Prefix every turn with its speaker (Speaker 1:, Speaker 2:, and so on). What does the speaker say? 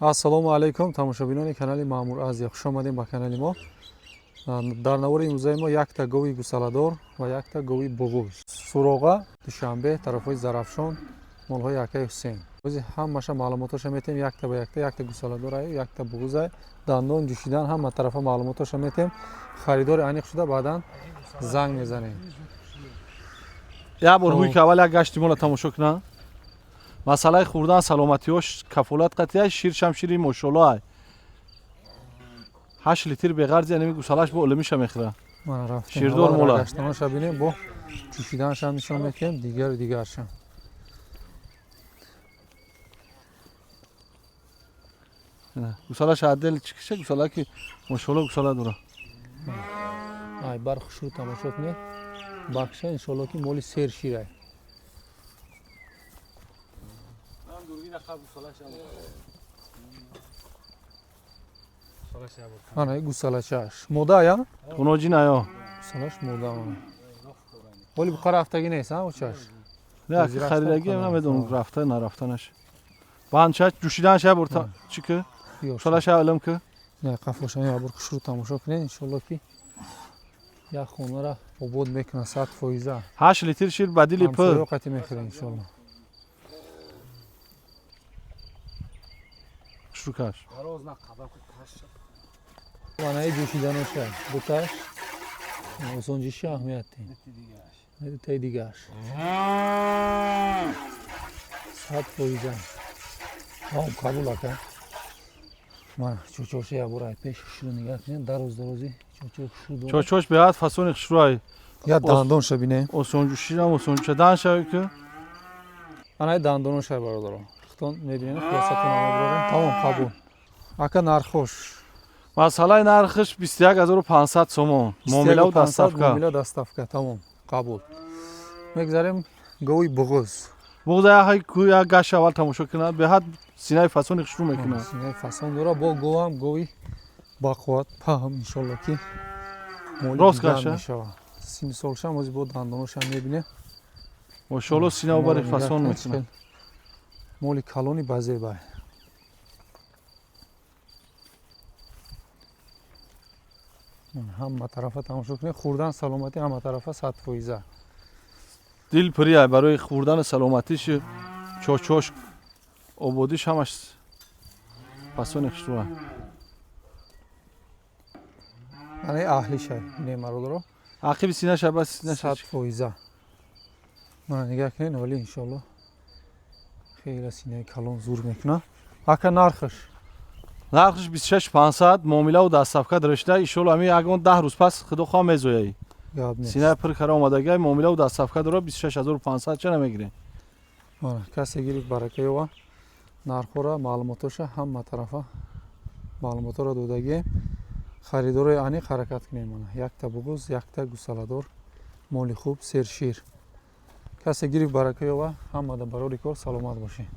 Speaker 1: Ассалому алайкум, тамошобинони канали Маъмур Азия, хуш омадем ба канали мо. Дар навори имрӯзаи мо якта гови гусаладор ва якта гови буғуз. Суроға Душанбе, тарафҳои Зарафшон, молҳои акаи Ҳусейн. Ози ҳамаша маълумотоша метем якта ба якта, якта гусаладорай, якта буғузай, дандон ҷӯшидан, ҳама тарафа маълумотоша метем. Харидори аниқ шуда баъдан занг мезанем.
Speaker 2: Як бор ҳуй ки аввал як гашти мола тамошо кунам. Масъалаи хӯрдан, саломатиҳош кафолат қатъия, ширшам шири мошолло ай. 8 литр беғарзи аними гусалаш бо илмиша мехӯра.
Speaker 1: Мана рафтем.
Speaker 2: Ширдор
Speaker 1: Аввал
Speaker 2: мола.
Speaker 1: Гаштаноша бинем, бо ҷӯшиданашам нишон метиҳем, дигару дигаршам.
Speaker 2: Гусалаш адел чикиша, гусала ки мошолло гусала дора.
Speaker 1: Ай бар хушрӯ тамошо кунед. Бахша, иншолло, ки моли сер ширай. Ана гусалачаш. Мода я?
Speaker 2: Хуноҷи наё.
Speaker 1: Гусалаш мода мана. Оли буқа рафтагӣ нест, а очаш?
Speaker 2: Не,
Speaker 1: Ҳозир рафтан
Speaker 2: харидаги
Speaker 1: кунам.
Speaker 2: намедонам, рафта нарафтанаш. Банча ҷӯшиданаш як бор чӣ ки? Гусалаш илм ки.
Speaker 1: Не, қафошан як бор хушрӯ тамошо кунед, иншолло, ки як хонара обод мекунад 100%.
Speaker 2: 8 литр шир ба дили пир.
Speaker 1: Ҳамсоё қати мехӯред, иншолло.
Speaker 2: Хушрӯкаш.
Speaker 1: Манаи ҷӯшиданоша дуташ осонҷиши аҳамияти дутаи дигааш 100%. Ом қабул, ака. Мана чочоша як бор ай пеш хушрӯ нигаҳ кунед, дароз дарози чочои хушрӯ дорад.
Speaker 2: Чочош беҳад фасони хушрӯай.
Speaker 1: Я дандонша бинем.
Speaker 2: Осонҷӯшидам осонҷӯшадан ки.
Speaker 1: Анаи дандоноша, бародаро, худтон мебинед, хулосатон мебарорем. Тамом, қабул, ака. Нархош?
Speaker 2: Масъалаи нархиш 21 500 сомон. Муомилаву доставка.
Speaker 1: Муомила, доставка. Тамом, қабул. Мегзарем гови буғуз.
Speaker 2: Буғза як гашт аввал тамошо кунад, беҳад синаи фасони хушрӯ мекунад.
Speaker 1: Синаи фасон дора, бо говам гови бақувват, паҳм, иншолло, ки моли
Speaker 2: Рост
Speaker 1: дигар
Speaker 2: гаша?
Speaker 1: мешавад. Сини солшам ози бо дандоношам мебинем.
Speaker 2: Мошолло, синаву бари
Speaker 1: Моро
Speaker 2: фасон
Speaker 1: нигаҳ
Speaker 2: мекунад.
Speaker 1: кунед, моли калони базебай. Ҳама тарафа тамошо кунед, хӯрдан, саломатӣ ҳама тарафа 100%.
Speaker 2: Дил пирия барои хӯрдани, саломатиш, чочош, ободиш, ҳамаш фасони хушрӯа.
Speaker 1: Анаи аҳлишай бинем, бародаро.
Speaker 2: Ақиби синаша бас синаша.
Speaker 1: 100%. Мана нигаҳ кунед, вале иншолло хеле синаи калон зур мекунад. Ака, нархаш?
Speaker 2: Нархиш 26 500, муомилаву доставка дарашта. Иншолло, ҳами ягон 10 рӯз пас, худо хоҳ, мезояй.
Speaker 1: Гап нест.
Speaker 2: Синаи пир кара омадагай, муомилаву доставка дора, 26 500 чара мегирем.
Speaker 1: Мана, касе гирифт, барака ёва. Нархҳоро, маълумотоша, ҳама тарафа маълумотҳоро додагием. Харидорои аниқ ҳаракат кунем. Мана якта буғуз, якта гусаладор, моли хуб, сершир. Касе гирифт, барака ёва. Ҳамада барори кор, саломат бошед.